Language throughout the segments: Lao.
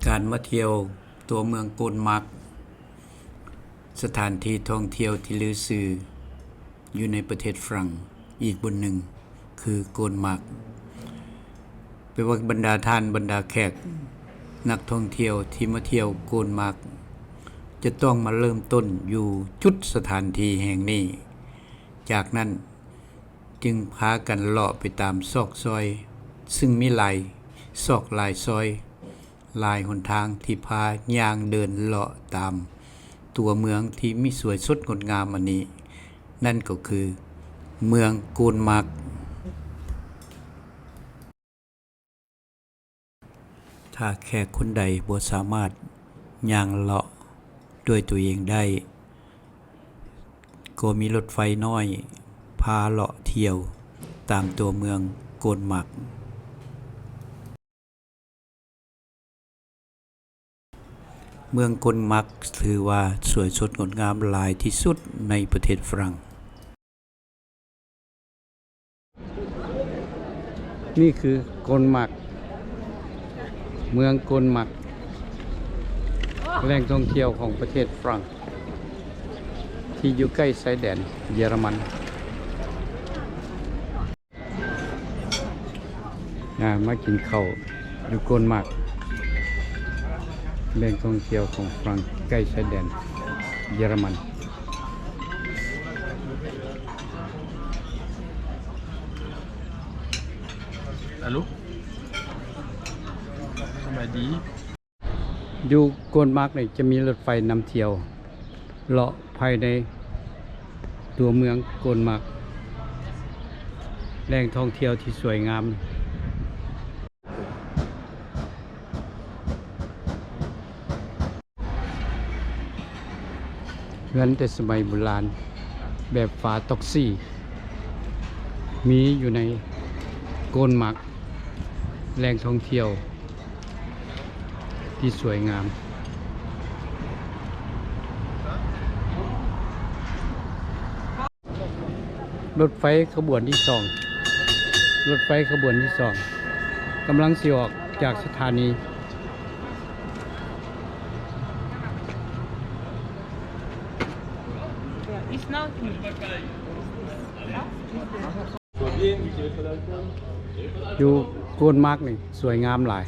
ການມາທ່ຽວຕົວເມືອງໂກນມາກ, ສະຖານທີ່ທ່ອງທ່ຽວທີ່ລືຊື່ຢູ່ໃນປະເທດຝຣັ່ງອີກບ່ອນໜຶ່ງຄືໂກນມາກ. ແປວ່າບັນດາທ່ານ, ບັນດາແຂກນັກທ່ອງທ່ຽວທີ່ມາທ່ຽວໂກນມາກ ຈະຕ້ອງມາເລີ່ມຕົ້ນຢູ່ຈຸດສະຖານທີ່ແຫ່ງນີ້. ຈາກນັ້ນ ຈຶ່ງພາກັນເລາະໄປຕາມຊອກຊອຍ, ຊຶ່ງມີຫຼາຍຊອກຫຼາຍຊອຍ, ຫຼາຍຫົນທາງທີ່ພາຍ່າງເດີນເລາະຕາມຕົວເມືອງທີ່ມີສວຍສົດງົດງາມອັນນີ້, ນັ້ນກໍຄືເມືອງໂກນມາກ. ຖ້າແຂກຄົນໃດບໍ່ສາມາດຍ່າງເລາະດ້ວຍຕົວເອງໄດ້, ກໍມີລົດໄຟນ້ອຍພາເລາະທ່ຽວຕາມຕົວເມືອງໂກນມາກ. ເມືອງໂກນມາກຖືວ່າສວຍສົດງົດງາມຫຼາຍທີ່ສຸດໃນປະເທດຝຣັ່ງ. ນີ້ຄືໂກນມາກ, ເມືອງໂກນມາກ, ແຫຼ່ງທ່ອງທ່ຽວຂອງປະເທດຝຣັ່ງ ທີ່ຢູ່ໃກ້ຊາຍແດນເຢຍລະມັນ. ອາ ມາກິນເຂົ້າຢູ່ໂກນມາກ, ແຫຼ່ງທ່ອງທ່ຽວຂອງຝຣັ່ງ ໃກ້ຊາຍແດນເຢຍລະມັນ. ອາລຸ ສະບາຍດີ. ຢູ່ໂກນມາກນີ້ຈະມີລົດໄຟນຳທ່ຽວເລາະພາຍໃນຕົວເມືອງໂກນມາກ, ແຫຼ່ງທ່ອງທ່ຽວທີ່ສວຍງາມ. ເຮືອນແຕ່ສະໄໝບູລານແບບຝາຕອກສີ ມີຢູ່ໃນໂກນມາກ, ແຫຼ່ງທ່ອງທ່ຽວທີ່ສວຍງາມ. ລົດໄຟຂະບວນທີສອງ, ລົດໄຟຂະບວນທີສອງກຳລັງຊິອອກຈາກສະຖານີ. It's not me. ຢູ່ໂກນມາກນີ້ສວຍງາມຫຼາຍ,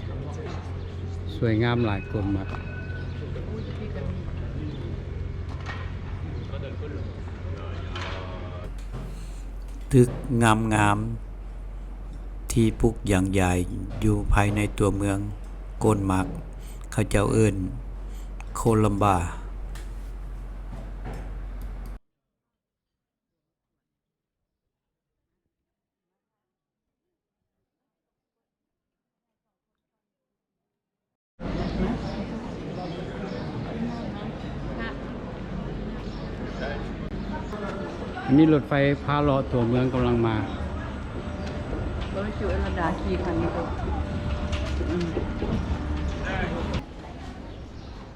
ສວຍງາມຫຼາຍໂກນມາກ. ຕຶກງາມໆທີ່ປຸກຢັງຢາຍຢູ່ພາຍໃນຕົວເມືອງໂກນມາກ, ເຂົາເຈົ້າເອີ້ນໂຄລັມບາ. ອັນນີ້ລົດໄຟພາເລາະຕົວເມືອງກຳລັງມາ.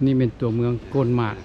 ນີ້ແມ່ນຕົວເມືອງໂກນມາກ.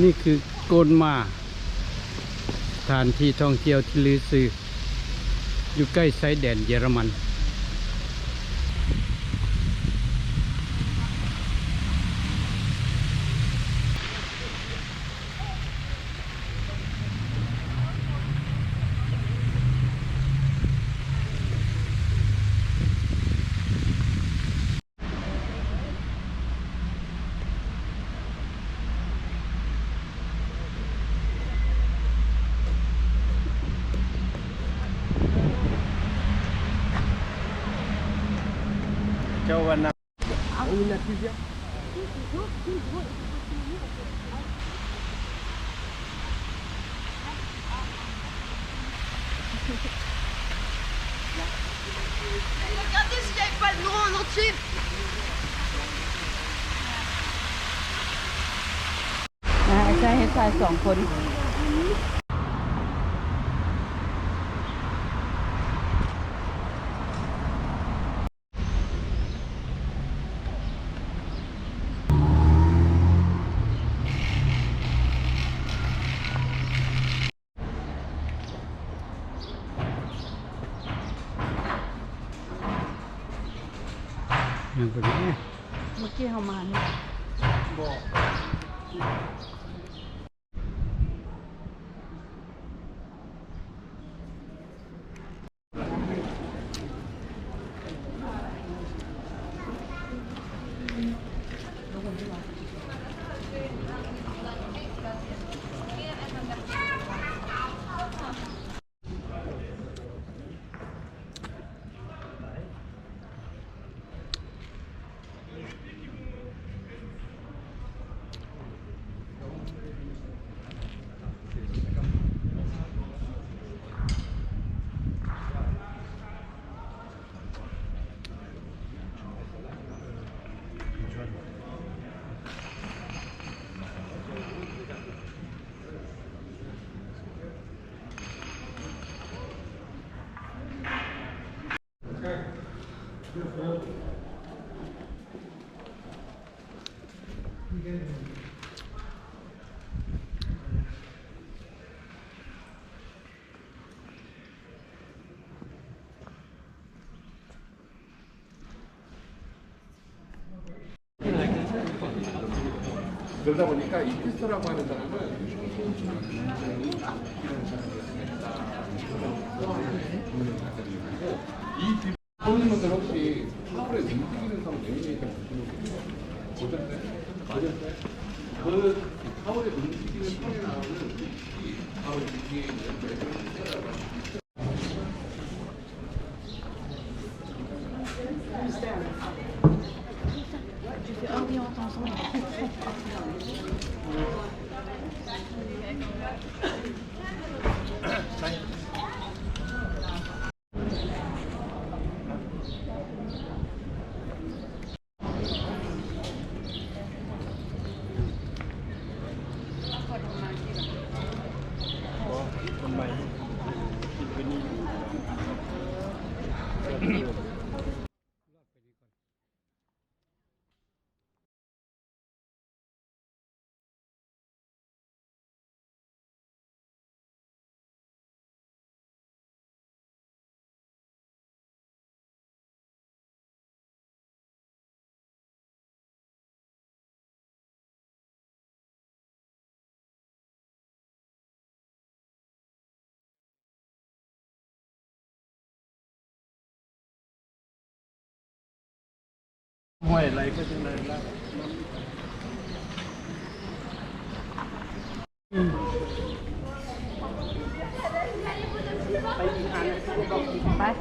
ນີ້ຄືໂກນມາ, ສະຖານທີ່ທ່ອງທ່ຽວທີ່ລືຊື່ ຢູ່ໃກ້ຊາຍແດນເຢຍລະມັນ. ເຈົ້າວ່າ Regardez s'il n'y avait pas le grand en entier. ນະ ໃຊ້ເຮັດຖ່າຍສອງຄົນ. ຍັງໄປແມ່ ເມື່ອກີ້ເຮົາມານີ້ ບໍ່. 그러다 보니까 이 피스토라고 하는 사람은 이런 사람이었습니다. 이 비- 선생님들 혹시 타월의 움직이는 성 내용에 대해 보셨나요? 보셨어요? 그 타월의 움직이는 성에 나오는 이 바로 뒤에 있는ໄປ.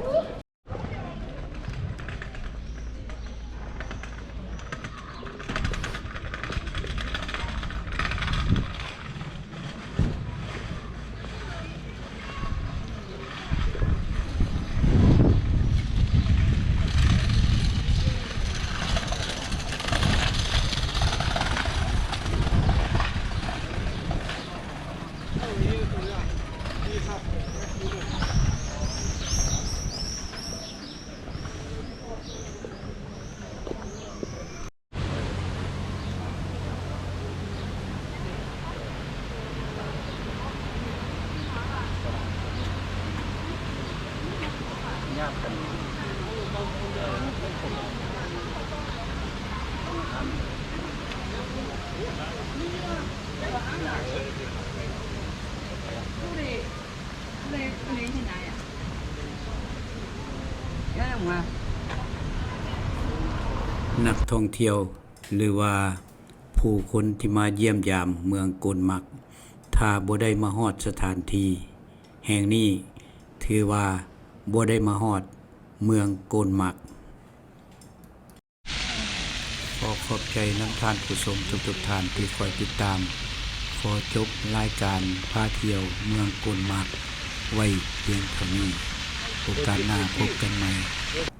ນັກທ່ອງທ່ຽວ ຫຼືວ່າຜູ້ຄົນທີ່ມາຢ້ຽມຢາມເມືອງໂກນໝາກ ຖ້າບໍ່ໄດ້ມາຮອດສະຖານທີ່ແຫ່ງນີ້ ຖືວ່າບໍ່ໄດ້ມາຮອດເມືອງໂກນໝາກ. ຂໍຂອບໃຈນຳທ່ານຜູ້ຊົມທຸກໆທ່ານທີ່ຄອຍຕິດຕາມ. ຂໍຈົບລາຍການພາທ່ຽວເມືອງໂກນໝາກໄວ້ພຽງເທົ່ານີ້. ໂອກາດໜ້າພົບກັນໃໝ່.